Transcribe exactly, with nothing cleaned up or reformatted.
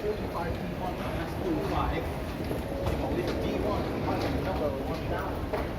Forty-five P one, that's forty-five. You know, this P one, number one down.